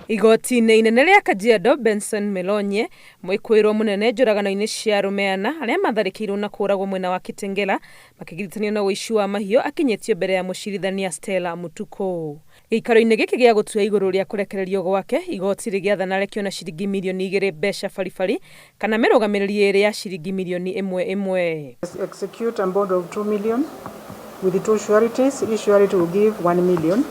Igoti-inĩ inene rĩa Kajiado, Benson Melonye, mwĩkũĩrwo mũnene njũragano-inĩ cia arũme ana arĩa matharĩkĩirwo na kũũragwo mwena wa Kitengela makĩgirithanio na ũici wa mahiũ akinyĩtio mbere ya mũcirithania Stella Mutuku. Gĩikaro-inĩ gĩkĩ gĩa gũtua igũrũ rĩa kũrekererio gwake, igoti rĩgĩathana arekio na ciringi mirioni igĩrĩ mbeca baribari kana mĩrũgamĩrĩri ĩrĩ ya ciringi mirioni ĩmwe ĩmwe. Execute a bond of 2 million with the two sureties. Each surety will give 1 million.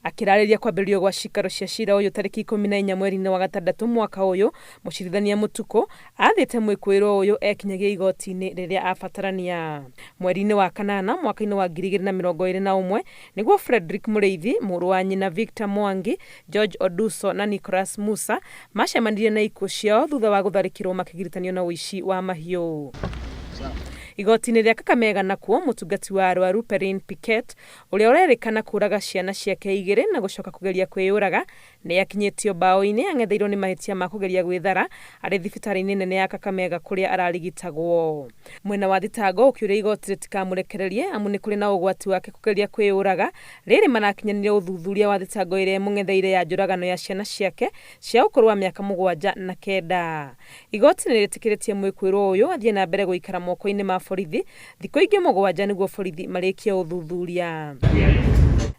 Akĩrarĩria kwambĩrĩrio gwa cikaro cia cira ũyũ tarĩki 14 mweri-inĩ wa gatandatũ mwaka ũyũ, mũcirithania Mutuku athĩte mwĩkũĩrwo ũyũ ekinyagie igoti-inĩ rĩrĩa abatarania. Mweri-inĩ wa kanana mwaka-inĩ wa 2021 nĩguo Frederick Mũrĩithi, mũrũ wa nyina Victor Mwangi, George Oduso na Nicholas Musa macemanirie na ikuũ ciao thutha wa gũtharĩkĩrwo makĩgiritanio na ũici wa mahiũ. Igoti-inĩ rĩa Kakamega nakuo, mũtungati wa arwaru Perrine Piquet ũrĩa ũrerĩkana kũraga ciana ciake igĩrĩ na gũcoka kũgeria kwĩyũraga nĩ akinyĩtio mbaũ-inĩ ang'etheirwo nĩ mahĩtia ma kũgeria gwĩthara arĩ thibitarĩ-inĩ nene ya Kakamega kũrĩa ararigitagwo. Mwena wa thitango ũkĩũria igoti rĩtikamũrekererie amu nĩ kũrĩ na ũgwati wake kũgeria kwĩyũraga rĩrĩ marakinyanĩria ũthuthuria wa thitango ĩrĩa ĩmũng'etheire ya njũragano ya ciana ciake cia ũkũrũ wa mĩaka 7 na 9. Igoti nĩ rĩtĩkĩrĩtie mwĩkũĩrwo ũyũ athiĩ na mbere gũikara moko-inĩ ma borithi thikũ ingĩ 7 nĩguo borithi marĩkie ũthuthuria.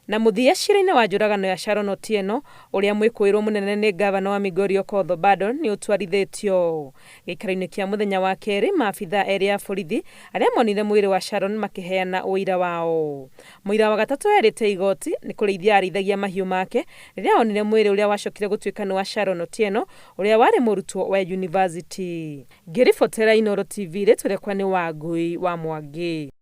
Na mũthia cira-inĩ wa njũragano ya Sharon Otieno ũrĩa mwĩkũĩrwo mũnene nĩ ngavana wa Migori Okoth Obado nĩ ũtwarithĩtio. Gĩikaro-inĩ kĩa mũthenya wa kerĩ maabithaa erĩ a borithi arĩa monire mwĩrĩ wa Sharon makĩheana ũira wao. Mũira wa gatatũ erĩte igoti nĩ kũrĩithia arĩithagia mahiũ make rĩrĩa onire mwĩrĩ ũrĩa wacokire gũtuĩka nĩ wa Sharon Otieno ũrĩa warĩ mũrutwo wa university. Ngĩribotera Inooro TV rĩtwa rĩakwa nĩ Wangui wa Mwangi.